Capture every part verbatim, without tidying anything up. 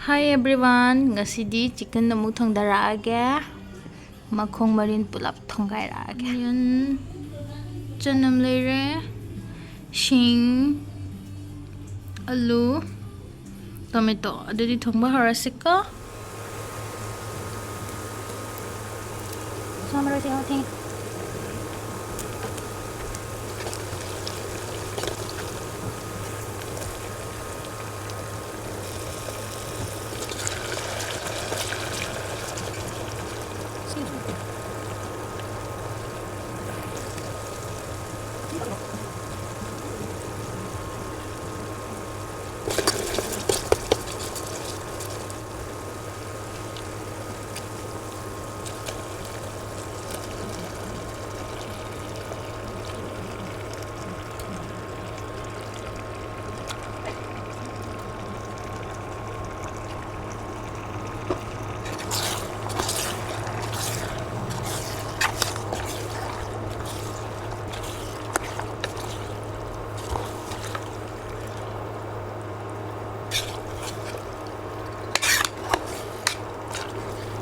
Hi everyone, ꯉꯁꯤꯗꯤ chicken ꯑꯃꯨꯛ ꯊꯣꯡꯗꯔꯛꯑꯒꯦ꯫ ꯃꯈꯣꯡ ꯃꯔꯤꯟ ꯄꯨꯂꯞ ꯊꯣꯡꯒꯥꯏꯔꯛꯑꯒꯦ꯫ Onion, ꯆꯅꯝ ꯂꯩꯔꯦ, ꯁꯤꯡ, ꯑꯂꯨ, tomato꯫ ꯑꯗꯨꯗꯤ ꯊꯣꯡꯕ ꯍꯧꯔꯁꯤꯀꯣ꯫ ꯁꯥ ꯃꯔꯣꯏꯁꯦ ꯌꯥꯝ ꯊꯦꯡꯉꯦ꯫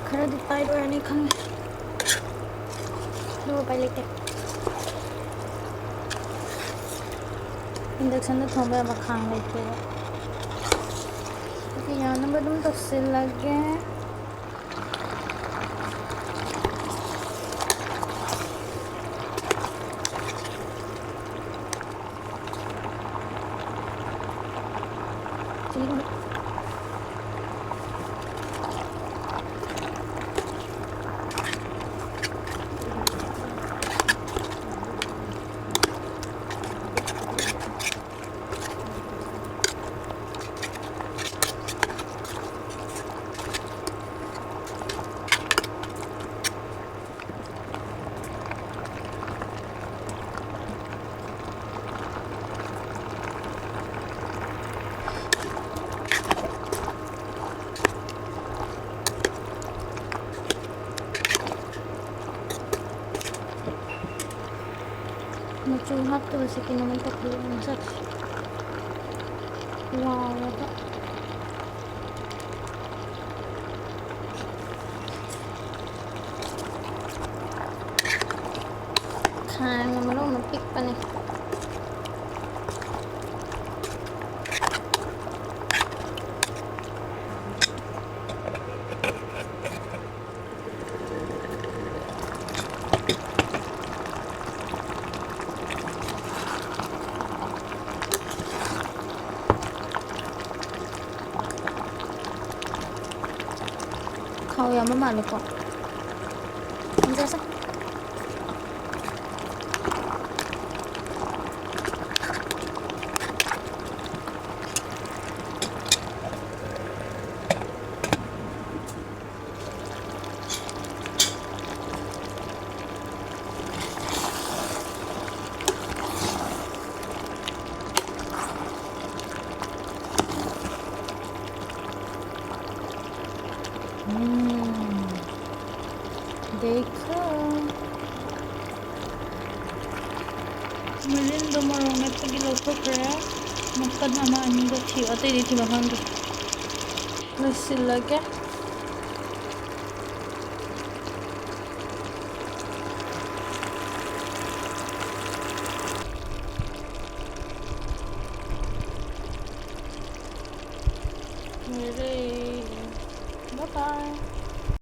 ꯈꯔꯗꯤ tight ꯑꯣꯏꯔꯅꯤ ꯈꯪꯉꯦ, ꯑꯗꯨꯕꯨ ꯎꯄꯥꯏ ꯂꯩꯇꯦ꯫ Inductionꯗ ꯊꯣꯡꯕ ꯌꯥꯕ ꯈꯥꯡ ꯂꯩꯇꯦꯕ꯫ ꯑꯗꯨꯒꯤ ꯌꯥꯅꯕ ꯑꯗꯨꯝ ꯇꯧꯁꯤꯜꯂꯒꯦ꯫ ꯃꯆꯨ ꯍꯥꯞꯇꯕꯁꯦ ꯀꯩꯅꯣꯝ ꯇꯧꯈꯠꯂꯛꯑꯦ ꯃꯁꯛꯁꯦ꯫ ꯋꯥꯎꯔꯒ꯫ ꯊꯥꯎ ꯌꯥꯝꯕ ꯃꯥꯜꯂꯦꯀꯣ꯫ ꯊꯝꯖꯔꯁꯦ꯫ ꯎꯝ꯫ ꯗꯦꯈꯣ꯫ ꯃꯔꯤꯟꯗꯣ ꯃꯣꯔꯣꯛ ꯃꯦꯠꯄꯒꯤ ꯂꯧꯊꯣꯛꯈ꯭ꯔꯦ꯫ ꯃꯀꯟ ꯑꯃ ꯑꯅꯤꯒ ꯊꯤꯕ, ꯑꯇꯩꯗꯤ ꯊꯤꯕ ꯈꯪꯗ꯭ꯔꯦ꯫ ꯂꯣꯏꯁꯤꯜꯂꯒꯦ꯫ ꯂꯣꯏꯔꯦ꯫ Bye bye꯫